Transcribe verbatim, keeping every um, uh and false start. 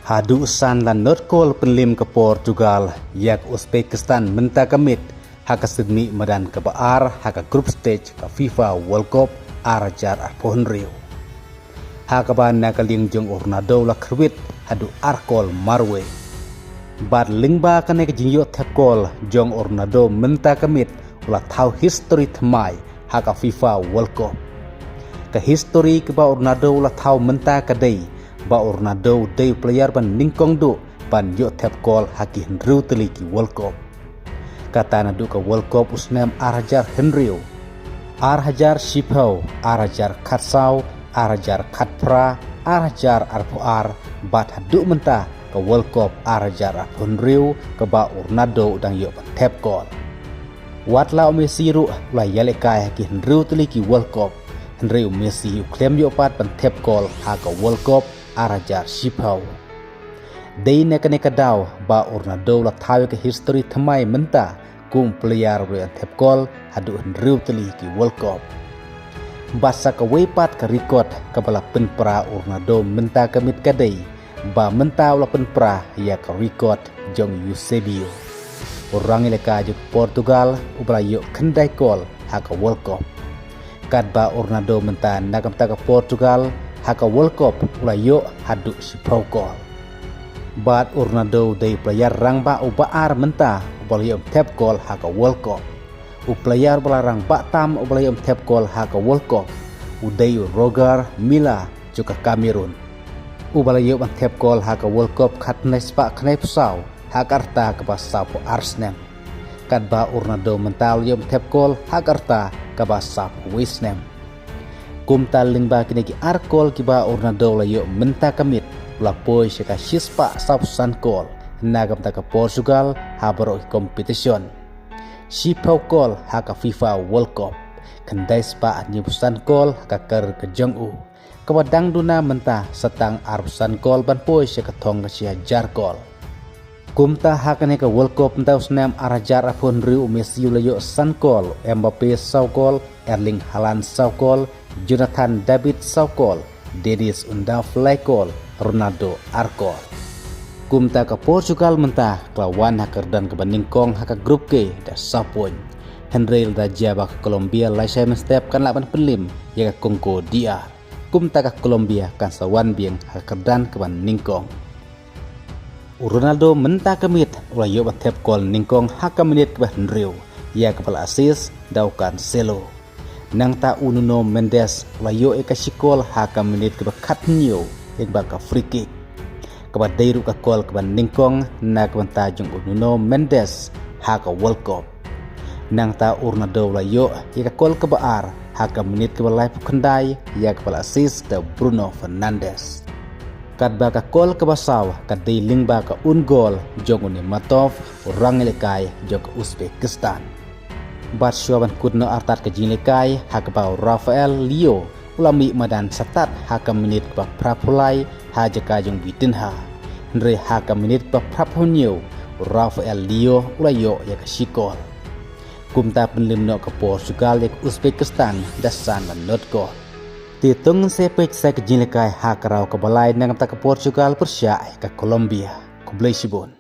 Haduh san la not kol pynlem ka Portugal ïa ka Uzbekistan mynta ka miet ha ka sngi madan kaba ar ha ka group stage ka FIFA World Cup ar hajar arphew hynriew. Ha kaba na ka liang jong u Ronaldo la kyrwit haduh ar kol marwei. Bad lyngba kane ka jingïoh thep kol jong u Ronaldo mynta ka miet u la thaw history thymmai ha ka FIFA World Cup. Ka history kaba u Ronaldo u la thaw mynta ka dei ba u Ronaldo u dei u player ba nyngkong duh ban ïoh thep kol ha ki hynriew tylli ki World Cup. Kata naduh ka World Cup u snem ar hajar hynriew, ar hajar shiphew, ar hajar khatsaw, ar hajar khatphra, ar hajar arphew ar, bad haduh mynta ka World Cup ar hajar arphew hynriew kaba u Ronaldo u dang ïoh ban thep kol. Wat la u Messi ruh u la ïalehkai ha ki hynriew tylli ki World Cup, hynrei u Messi u khlem ïoh pat ban thep kol ha ka World Cup ar hajar shiphew. Dei na kane ka daw ba u Ronaldo u la thaw ïa ka history thymmai mynta kum u player ba la ïoh ban thep kol haduh hynriew tylli ki World Cup. Bad sa kawei pat ka record kaba la pynpra u Ronaldo mynta ka miet ka dei ba mynta u la pynpra ïa ka record jong u Eusebio, u rangïalehkai jong ka Portugal uba la ïoh khyndai kol ha ka World Cup. Katba u Ronaldo mynta na ka bynta ka Portugal ha ka World Cup u la ïoh haduh shiphew kol. Bad u Ronaldo u dei u player rangbah uba ar mynta uba la ïoh ban thep kol ha ka World Cup. U player ba la rangbah tam uba la ïoh ban thep kol ha ka World Cup u dei u Roger Milla jong ka Cameroon, uba la ïoh ban thep kol ha ka World Cup khatkhyndai spah khyndaiphew saw ha ka rta kaba sawphew ar snem. Katba u Ronaldo mynta u la ïoh ban thep kol ha ka rta kaba sawphew wei snem. Kumta lyngba kine ki ar kol kiba u Ronaldo u la ïoh mynta ka miet u la poi sha ka shispah sawphew san kol na ka bynta ka Portugal ha baroh ki competition. Shiphew kol ha ka FIFA World Cup, khyndai spah hynñiewphew san kol ha ka kyrdan ka jong u, kaba dang duna mynta sa tang arphew san kol ban poi sha ka thong ka shi hajar kol. Kumta ha kane ka World Cup mynta u snem ar hajar arphew hynriew u Messi u la ïoh san kol, u Mbappe saw kol, Erling Haaland saw kol, Jonathan David saw kol, Dennis Undav lai kol, Ronaldo ar kol. Kumta ka Portugal mynta ka la wan ha ka kyrdan kaba nyngkong ha ka Group K da saw point. Hynrei lada jia ba ka Colombia lashai mynstep kan lah ban pynlem ïa ka Congo D R. Kumta ka Colombia kan sa wan biang ha ka kyrdan kaba nyngkong. U Ronaldo mynta ka miet u la ïoh ban thep kol nyngkong ha ka minit kaba hynriew, ïa kaba la assist da u Cancelo. Nangta u Nuno Mendes u la ïoh ïa ka shi kol ha ka minit kaba khathynñiew lyngba ka free kick, kaba dei ruh ka kol kaba nyngkong na ka bynta jong u Nuno Mendes ha ka World Cup. Nangta u Ronaldo u la ïoh ïa ka kol kaba ar ha ka minit kaba laiphew khyndai, ïa kaba la assist da u Bruno Fernandes. Katba ka kol kaba saw ka dei lyngba ka own goal jong u Nurmagomedov, u rangïalehkai jong ka Uzbekistan. Bad shuwa ban kut noh artat ka jingïalehkai ha kaba u Rafael Leao u la mih madan sha tad ha ka minit kaba phraphew lai ha jaka jong u Vitinha. Hynrei ha ka minit kaba phraphew hynñiew u Rafael Leao u la ïoh ïa ka shi kol. Kumta pynlem noh ka Portugal ïa ka Uzbekistan da san la not kol. Te to ngin sa peit sa ka jingïalehkai ha ka round kaba lai na ka bynta ka Portugal pyrshah ïa ka Colombia. Khublei shibun.